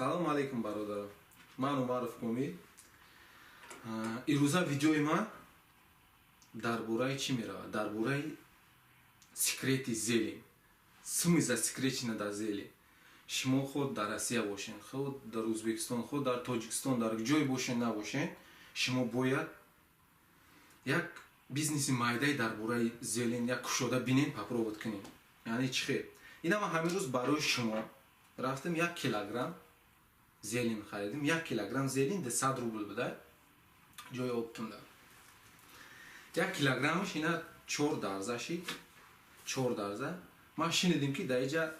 Салому алейкум, бародаро. Ман Умаров Комил. Ирӯза видеои ман дар бораи чӣ меравад? Дар бораи секрети зелень, суми засекречена дар зелень. Шумо худ дар Россия бошен, худ дар Ӯзбекистон, худ дар Тоҷикистон, дар ҷое бошен, набошен, шумо бояд як бизнеси майдаи дар бораи зелень як кушода бинен, попробовать кунем. Яъне чӣ хел? Ина ман ҳамин рӯз барои шумо рафтам, 1 килограмм зелень харидем. 1 килограмм зелень 200 рубл буда ҷои оптумда. 1 килограммаш ина чор дарза шид, чор дарза. Ман шинидим, ки дар иҷа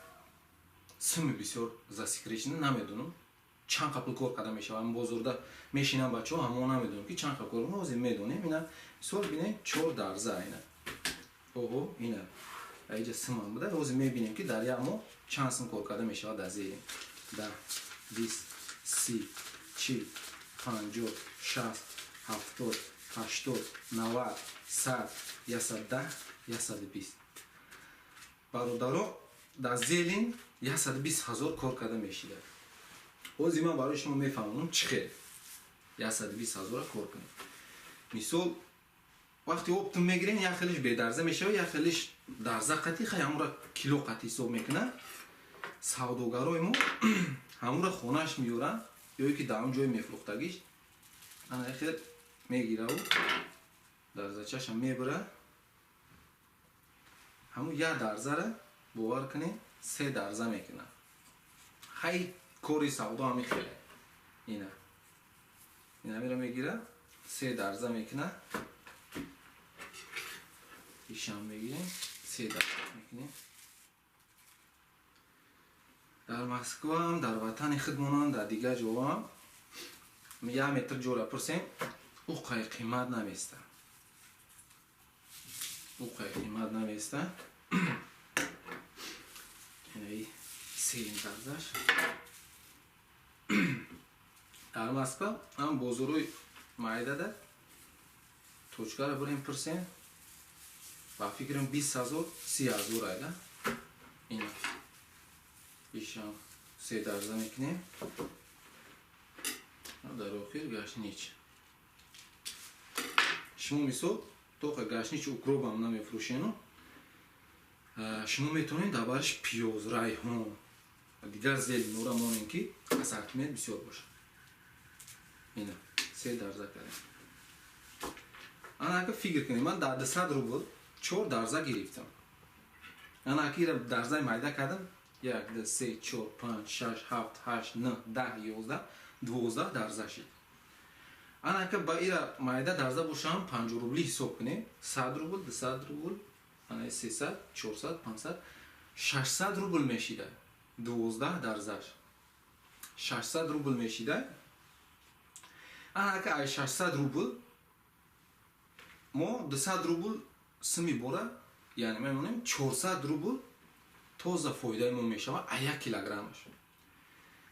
суми бисёр засекречена. Намедонам, чанд қа пул кор карда мешавад. Бозорда мешинам, бачаҳо, ҳамо намедонам, ки чанд қа кор. Ҳозир медонем. Ина мисол бинем, чор дарза ина. Оҳо, ина иҷа сумам буда. Ҳозир мебинем, ки дар як моҳ чанд сум кор карда мешавад дар зелень. 10, 20, 30, 40, 50, 60, 70, 80, 90, 100, 110, 120. Бародаро, дар зелень 120 000 кор карда мешида. Ҳозир ман барои шумо мефаҳмонам, чӣ хел 120 000-ра кор кунем. Мисол, вақте оптом мегирен, як хелиш бедарза мешавад, як хелиш дарза қатӣ. Хай, ҳамура кило қатӣ ҳисоб мекунад. Савдогарои мо ҳамура хонааш меёранд ё ки дар он ҷои мефурӯхтагиш ана хел мегираву дарзачаша мебара. Ҳамун як дарзара, бовар кунед, се дарза мекунад. Хай, кори савдо ҳами хеле. Ина инамира мегира, се дарза мекунад. Ишам мегирем, се дарза мекунем. Дар Москваам, дар ватани худмонам, дар дигар ҷоам 1 метр ҷора пурсем, ӯ қай қимат наместа, ӯ қай қимат наместа. Инаи сеюм дарзаш. Дар Москва ҳам бозорҳои майдада точкаро бурем, пурсем, ба фикрам, 20 000, 30 000 айда. Ина ишам се дарза мекунем. Дар охир гашнич. Шумо мисол тоқа гашнич, укропам намефурӯшену, шумо метавонед дар бараш пиёз, райҳон, дигар зеленора монем, ки ассортимент бисёр бошад. Ина се дарза кардем. Анака фикр кунем, ман дар 200 рубл чор дарза гирифтам. Анака ира дарзаи майда кардам: як, ду, се, чор, панҷ, шаш, ҳафт, ҳашт, нӯҳ, 10, 11, 12 дарза шид. Анака ба ира майда дарза бошам, 50 рубли ҳисоб кунем: 100 рубл, 200 рубл, ана 300, 400, 500, 600 рубл мешида. 12 дарзаш 600 рубл мешида. Анака ай 600 рубл мо 200 рубл суми бора, яъне мемонем 400 рубл тоза фоидаи мо мешавад а 1 килограммаш.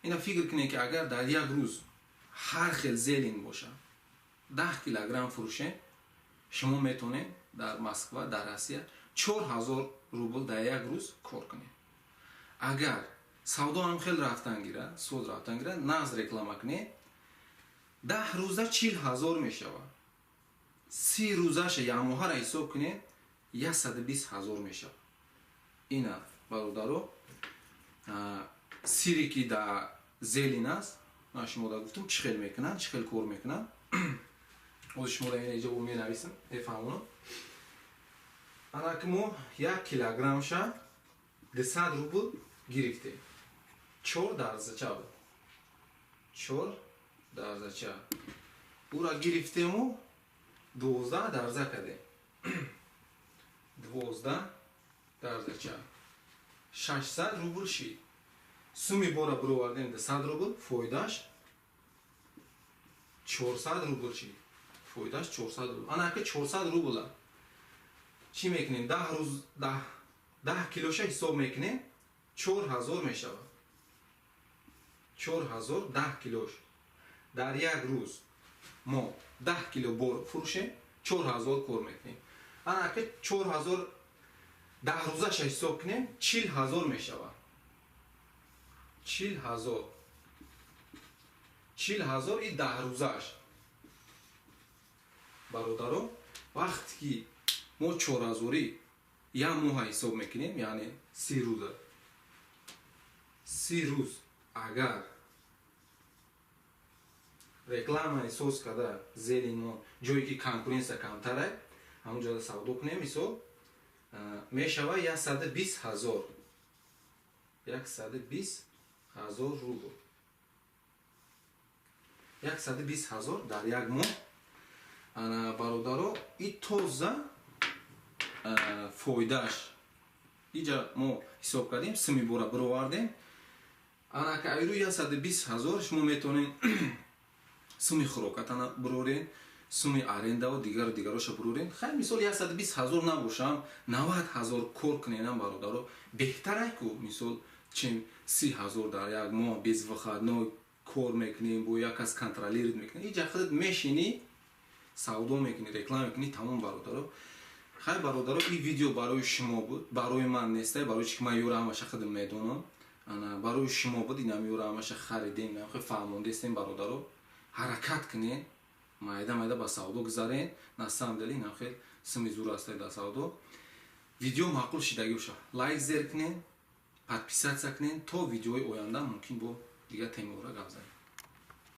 Ина фикр кунед, ки агар дар як рӯз ҳар хел зелень боша, 10 килограмм фурӯшем, шумо метавонед дар Москва, дар Россия 4000 рубл дар як рӯз кор кунед. Агар савдо ҳам хел рафтан гира, соз рафтан гира, нағз реклама кунед, 10 рӯза 40 000 мешавад. 30 рӯзаша, якмоҳара ҳисоб кунед, 120 000 мешавад. Ина, бародаро, сире ки дар зелень аст, ман шумо да гуфтам, чӣ хел мекунанд, чӣ хел кор мекунанд. Ҳозир шумо дар ин ҷо менависам, мефаҳмонам. Анаки мо 1 килограммша 200 рубл гирифтем. Чор дарзача буд, чор дарзача. Ӯра гирифтему 12 дарза кардем. 12 дарзача 600 рубл шид. Суми бора бировардем 200 рубл, фоидааш 400 рубл шид. Фоидааш 400 рубл. Анака 400 рубла чӣ мекунем? 10 рӯз 10 килоша ҳисоб мекунем, 4000 мешавад. 4000 10 килош. Дар як рӯз мо 10 кило бор фурӯшем, 4000 кор мекунем. Анака 4000 10 рӯзаша ҳисоб кунем, 40 000 мешавад. 40 000. 40 000 и 10 рӯзааш, бародаро. Вақте ки мо чорҳазорӣ як моҳа ҳисоб мекунем, яъне 30 рӯза, 30 рӯз агар рекламаи соз карда, зери мо ҷое ки конкуренция камтара, ҳамон ҷода савдо кунем, мисол, мешава 120 000, 120 000 рубл, 120 000 дар як моҳ. Бародаро, и тоза фоидааш иҷа мо ҳисоб кардем, суми бора бировардем. Анака айрӯ 120 000 шумо метавонед суми хӯрокатана бирорен, суми арендаву дигару дигароша бирорен. Хай, мисол, 120 000 набошам, 90 000 кор куненам, бародаро, беҳтарай ку, мисол, чем 30 000 дар як моҳ без выходной кор мекунем, бо як кас контролировать мекунем. Иҷа худат мешинӣ, савдо мекунӣ, реклама мекунӣ, тамом, бародаро. Хай, бародаро, ин видео барои шумо буд, барои ман нестай, барои чи ки ман ёра ҳамаша худам медонам. Барои шумо буд. Инам ёра ҳамаша харидем, фаҳмондестем, бародаро. Ҳаракат кунед, майда майда ба савдо гузарен. На самом деле инам хел суми зур астай дар савдо. Видео маъқул шидагӣ боша, лайк зер кунед, подписаться кунед. То видеои оянда, мумкин бо дигар темаора гап занем.